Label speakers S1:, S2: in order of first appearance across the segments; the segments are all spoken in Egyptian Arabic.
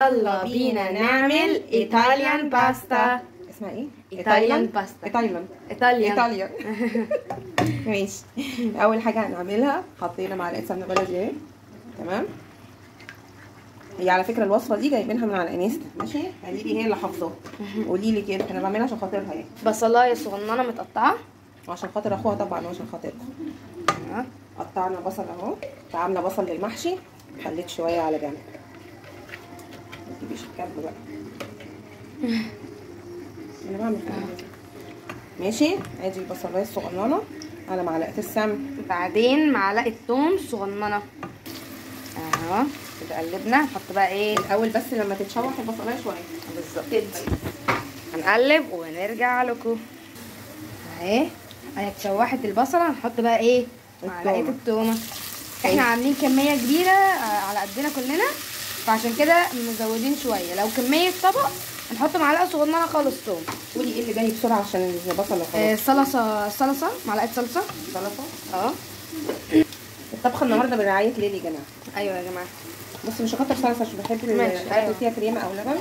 S1: يلا بينا نعمل Italian pasta.
S2: اسمها ايه؟
S1: Italian pasta.
S2: Italian
S1: Italian
S2: Italian. ماشي. اول حاجة هنعملها حطينا معلقه سمنه بلدي اهي، تمام. هي على فكرة الوصفة دي جايبينها من على انستا، ماشي؟ قالي هي اللي حافظاها، قولي لي كده، انا بعملها عشان خاطرها يعني.
S1: بصلايه صغننه متقطعه
S2: وعشان خاطر اخوها طبعا وعشان خاطركم. قطعنا بصل اهو، عامله بصل للمحشي، خليت شوية على جنب. ما تجيبيش الكب بقى، انا بعمل كده. ماشي، ادي البصلايه الصغننه على معلقه السمن،
S1: بعدين معلقه ثوم صغننه اهو كده. قلبنا، نحط بقى ايه
S2: الاول بس لما تتشوح البصلايه شوية
S1: بالظبط هنقلب ونرجع لكم. اهي اتشوحت البصله، هنحط بقى ايه معلقه الثومه. احنا عاملين كمية كبيرة على قدنا كلنا، فعشان كده مزودين شوية. لو كمية طبق هنحط معلقه صغننه خالص ثوم.
S2: قولي ايه اللي جاي بسرعة عشان البصله خلاص.
S1: صلصه، صلصه، معلقه صلصه.
S2: صلصه
S1: اه.
S2: الطبخة النهارده برعاية ليلي يا جماعة.
S1: ايوه يا جماعة،
S2: بس مش هكتر صلصه عشان بحب الحاجات فيها كريمة او لبن،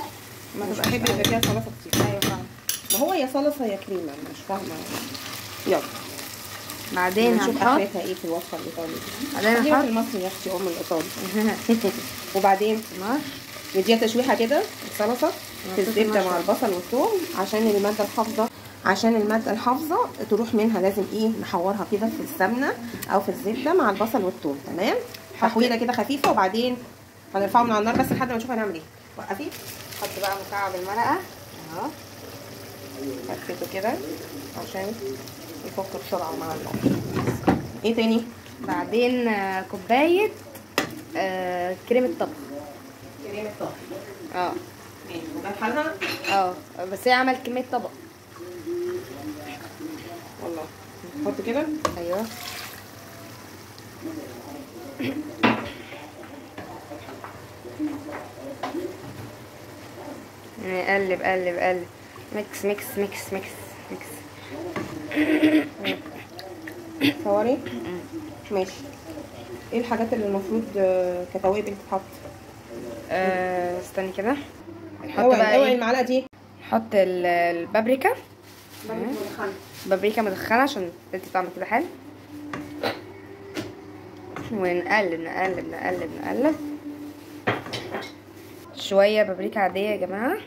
S2: مش بحب يبقى فيها صلصه كتير.
S1: ايوه فعلا،
S2: ما هو يا صلصه يا كريمة، مش فاهمه. يلا
S1: بعدين
S2: نشوف اخرتها ايه في الوصفة الايطالي دي.
S1: بعدين هنحط
S2: المصري يا اختي ام الايطالي. وبعدين نديها تشويحه كده الصلصه في الزبدة مع البصل والثوم عشان المادة الحافظة، عشان المادة الحافظة تروح منها. لازم ايه نحورها كده في السمنة او في الزبدة مع البصل والثوم، تمام؟ تحويره كده خفيفة، وبعدين هنرفعه من على النار بس لحد ما نشوف هنعمل ايه. وقفي.
S1: حط بقى مكعب المرقه اهو،
S2: حطيته كده عشان يفك بسرعة مع النار. ايه تاني؟
S1: بعدين كوباية كريمة طبخ.
S2: كريمة طبخ
S1: اه
S2: ماشي، وده بحالها
S1: اه، بس هي عملت كمية طبق
S2: والله. نحط كده،
S1: ايوه. نقلب قلب قلب، mix mix mix mix mix.
S2: صوري. ماشي. ايه الحاجات اللي المفروض كتوابل تتحط؟
S1: استني كده. نحط بقى
S2: اوعي المعلقة دي.
S1: نحط البابريكا، بابريكا مدخنه عشان تدي طعم كده حلو. ونقلب نقلب نقلب نقلب. شوية بابريكا عادية يا جماعة،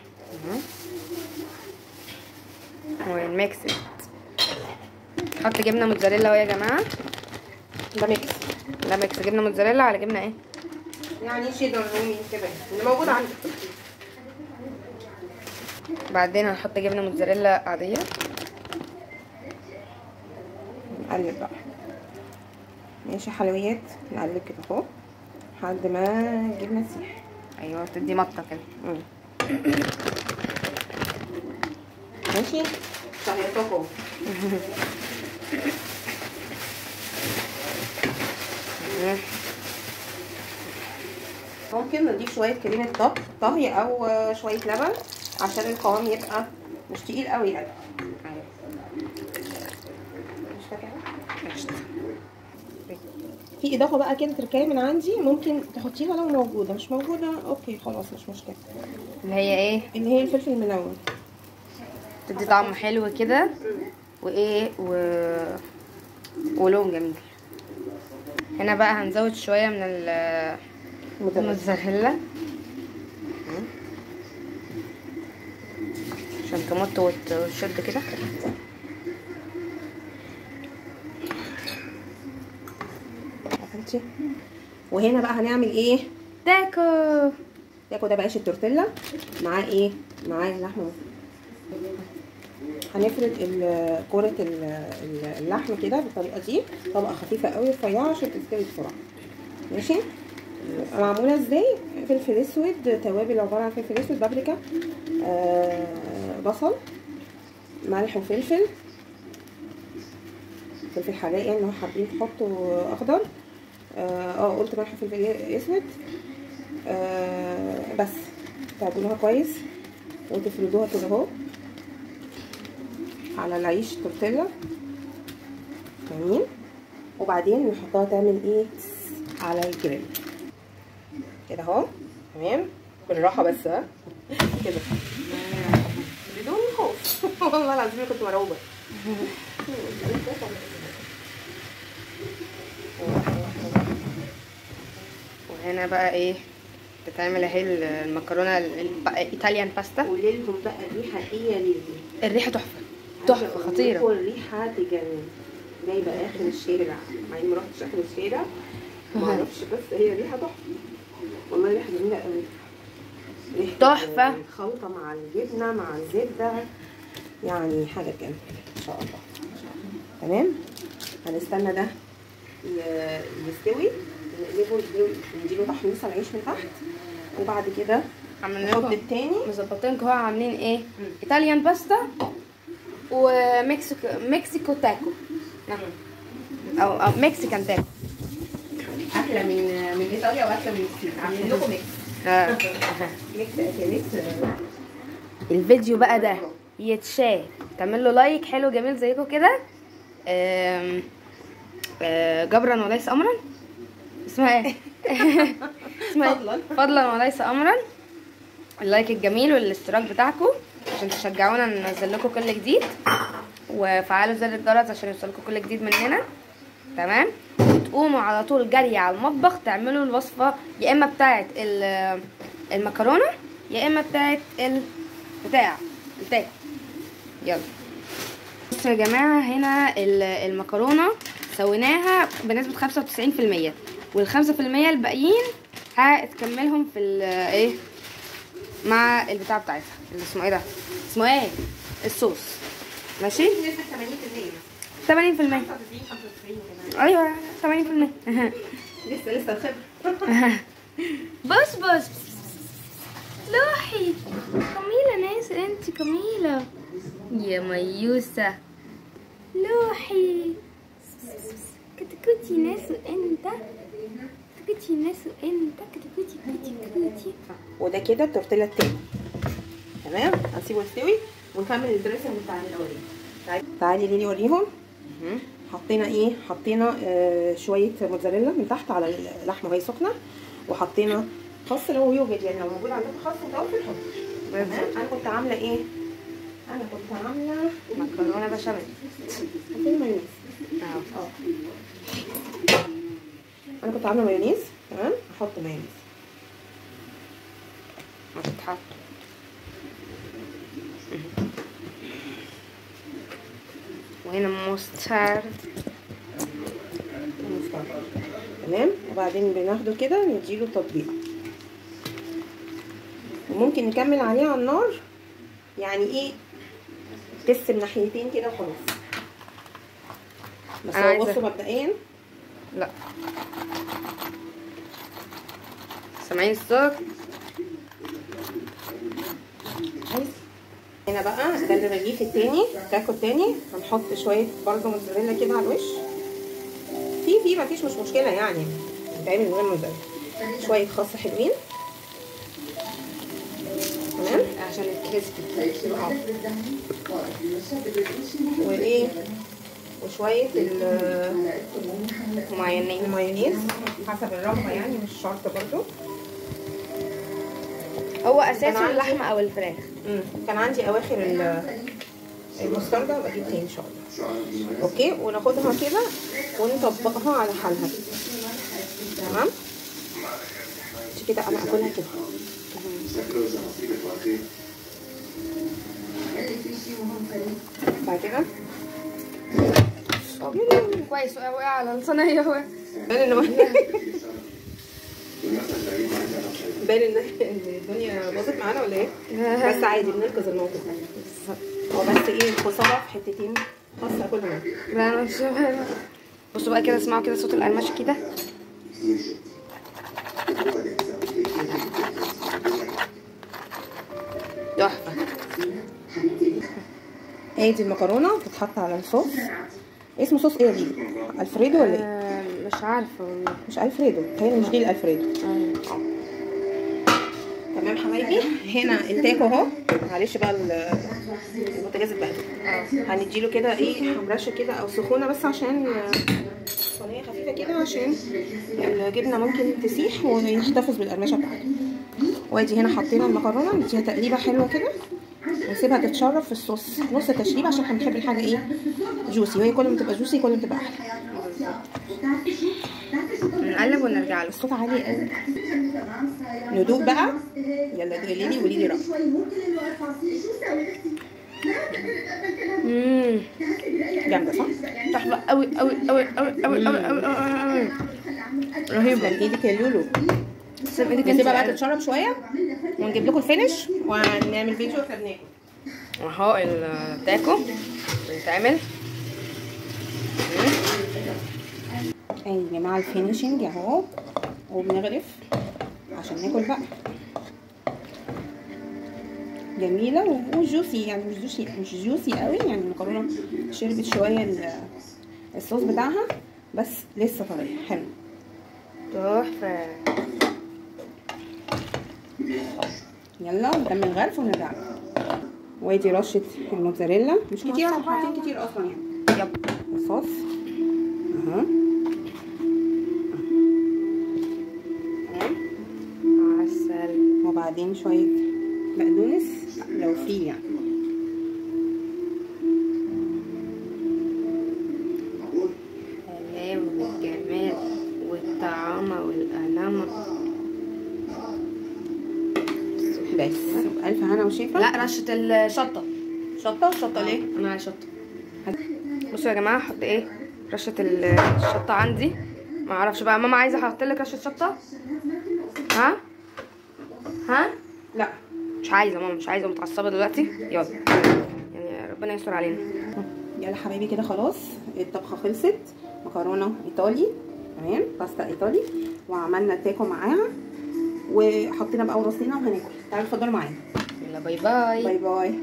S1: ون mix. نحط جبنه موتزاريلا اهو يا جماعة.
S2: ده mix،
S1: ده mix جبنه موتزاريلا على جبنه ايه
S2: يعني شيدر رومي كده اللي موجود عندك.
S1: بعدين هنحط جبنه موتزاريلا عادية.
S2: نقلب بقى. ماشي، حلويات نقلب كده اهو لحد ما الجبنة تسيح.
S1: ايوه تدي مطه كده.
S2: ماشي، شهيتكم. ممكن نضيف شوية كريمة طهي او شوية لبن عشان القوام يبقى مش تقيل قوي يعني. مش فاكره. في اضافه بقى كده تركايه من عندي ممكن تحطيها لو موجودة، مش موجودة okay خلاص مش مشكلة.
S1: اللي هي ايه؟
S2: اللي هي الفلفل الملون،
S1: تدي طعم حلو كده وايه ولون جميل. هنا بقى هنزود شوية من الموتزاريلا عشان تمط وتشد كده.
S2: قفلتي. وهنا بقى هنعمل ايه؟
S1: تاكو.
S2: تاكو ده بعيش التورتيلا مع ايه؟ مع اللحمة. هنفرد كرة اللحم كده بالطريقة دي، طبقه خفيفة قوي رفيعة عشان تستوي بسرعة. ماشي. معمولة ازاي؟ فلفل اسود، توابل عبارة عن فلفل اسود، بابريكا، بصل، ملح وفلفل، فلفل حراق يعني لو حابين تحطوا اخضر. قلت ملح وفلفل اسود، بس تعجنوها كويس وتفردوها كده اهو على العيش تورتيلا، جميل. وبعدين نحطها تعمل ايه على الجريل كده اهو، تمام. بالراحة بس ها كده بدون خوف. والله العظيم كنت مرعوبه.
S1: وهنا بقى ايه بتتعمل اهي المكرونه ال Italian pasta.
S2: قولي لهم بقى الريحة ايه يا ليلي؟
S1: الريحة تحفة تحفة خطيرة،
S2: الريحة تجنن، جايبه اخر الشارع، مع اني ما رحتش اخر الشارع ما اعرفش، بس هي ريحه تحفة والله، ريحه جميلة قوي، ريحه
S1: تحفة،
S2: الخلطة مع الجبنة مع الزبدة، يعني حاجة تجنن ان شاء الله. تمام، هنستنى ده يستوي، نقلبه نديله تحميصه العيش من تحت، وبعد كده نحط التاني.
S1: مظبطين اهو، عاملين ايه؟ Italian pasta و Mexico taco او Mexican taco،
S2: اكله من ايطاليا واكله من المكسيك، عاملين لكم mix. mix اكلات.
S1: الفيديو بقى ده يتشاف، تعمل له like حلو جميل زيكم كده. جبرا وليس امرا، اسمها ايه؟ اسمها
S2: فضلا
S1: فضلا وليس امرا. ال like الجميل والاشتراك بتاعكم عشان تشجعونا ننزل لكم كل جديد، وفعلوا زر الجرس عشان يوصلكم كل جديد مننا. تمام، وتقوموا على طول جري على المطبخ تعملوا الوصفة، يا اما بتاعه المكرونه يا اما بتاعه البتاع التاكو. يلا بصوا يا جماعة، هنا المكرونه سويناها بنسبة 95%، وال5% الباقيين هتكملهم في ايه مع البتاع بتاعتها اللي اسمه ايه ده، اسمه ايه، الصوص. ماشي،
S2: بنسبة 80%،
S1: 80%،
S2: 95 كمان،
S1: ايوه 80%.
S2: لسه الخبرة.
S1: بص بص لوحي كميلة، ناس انت كميلة يا ميوسة، لوحي كتكوتي ناس انت، كتكوتي ناس انت، كتكوتي كتكوتي كتكوتي.
S2: وده كده التورتيلا التاني. تمام، هنسيبه يستوي ونكمل ال dressing بتاعنا الاولاني. تعالي ليلي وريهم. حطينا ايه؟ حطينا شوية موتزاريلا من تحت على اللحمة وهي سخنة، وحطينا خس لو يوجد، يعني لو موجود عندكم خس متوفر حطوا. تمام، انا كنت عامله ايه؟ انا كنت عامله
S1: مكرونه بشاميل.
S2: فين مايونيز؟ اهو. انا كنت عامله مايونيز. تمام، هحط مايونيز.
S1: هتتحط. وهنا mustard.
S2: تمام، وبعدين بناخده كده نديله تطبيقه، وممكن نكمل عليه على النار، يعني ايه، تس من ناحيتين كده وخلاص. بس هو بصوا مبدئيا،
S1: لا سامعين الصوت؟
S2: هنا بقى ده الرغيف التاني، التاكو التاني، هنحط شوية برده موتزاريلا كده على الوش. في مفيش مش مشكلة يعني، بيتعمل من غير موتزاريلا. شوية خس حلوين. تمام،
S1: عشان ال crispy.
S2: وايه، وشوية المايونيز حسب الرغبة، يعني مش شرط برده.
S1: هو اساسه اللحمة او الفراخ.
S2: كان عندي اواخر المستردة، هبقى اجيب تاني ان شاء الله. okay، وناخدها كده ونطبقها على حالها كده. تمام كده، انا اكلها كده. بعد كده
S1: كويس، وقع على الصينية. هو
S2: بان ان بان ان الدنيا باظت معانا ولا ايه؟ بس عادي بننقذ الموقف. هو بس ايه، خسارة في حتتين خاصة اكلها.
S1: لا مش بصوا بقى كده، اسمعوا كده صوت القرمشه كده. تحفة.
S2: ادي المكرونه بتتحط على الصوص. اسمه صوص ايه يا ليلي؟ الفريدو ولا ايه؟
S1: مش عارفه والله.
S2: مش الفريدو، تهيألي مش دي الالفريدو. تمام حبايبي، هنا التاكو اهو. معلش بقى البوتاجاز اتبهدل. هنديله كده ايه، حمرشه كده او سخونة بس، عشان صينية خفيفة كده، عشان الجبنة ممكن تسيح ونحتفظ بالقرمشه بتاعتها. وادي هنا حطينا المكرونه، نديها تقليبه حلوة كده ونسيبها تتشرب في الصوص نص تشريب، عشان احنا بنحب الحاجة ايه juicy، وهي كل ما تبقى juicy كل ما تبقى احلى.
S1: نقلب ونرجع له.
S2: الصوت عالي قوي. ندوق بقى، يلا دوقي لي وقولي لي رايك. جامدة صح؟
S1: تحفة قوي قوي قوي قوي قوي قوي قوي، رهيبة.
S2: ايدك يا لولو.
S1: تسلم ايدك.
S2: نسيبها بقى تتشرب شوية ونجيب لكم ال finish وهنعمل فيديو واحنا بناكل.
S1: اهو التاكو بيتعمل.
S2: اهي يا جماعة ال finishing اهو، وبنغرف عشان ناكل بقى. جميلة و juicy، يعني مش juicy، مش juicy قوي، يعني المكرونه شربت شوية الصوص بتاعها، بس لسه طرية. حلو
S1: تحفة.
S2: يلا نكمل غرف ونرجع. وادي رشه الموتزاريلا، مش كتير، احنا حاطين كتير اصلا يعني.
S1: يلا
S2: الصوص اهو تمام،
S1: عسل.
S2: وبعدين شوية بقدونس لو فيه يعني.
S1: الحلاوة والجمال والطعامه والقلمه.
S2: بس ألف هنا وشفا.
S1: لا رشه الشطه.
S2: شطه؟ شطه ليه؟
S1: انا عايزه شطه. بصوا يا جماعة، احط ايه رشه الشطه عندي، ما اعرفش بقى ماما عايزه احط لك رشه شطه. ها ها
S2: لا
S1: مش عايزه ماما، مش عايزه، متعصبه دلوقتي. يلا يعني ربنا يستر علينا.
S2: يلا حبايبي كده خلاص الطبخة خلصت، مكرونه ايطالي تمام، باستا ايطالي، وعملنا تاكو معاها وحطينا بقى ورصينا وهناكل. تعالوا اتفضلوا معانا.
S1: يلا bye bye.
S2: bye bye.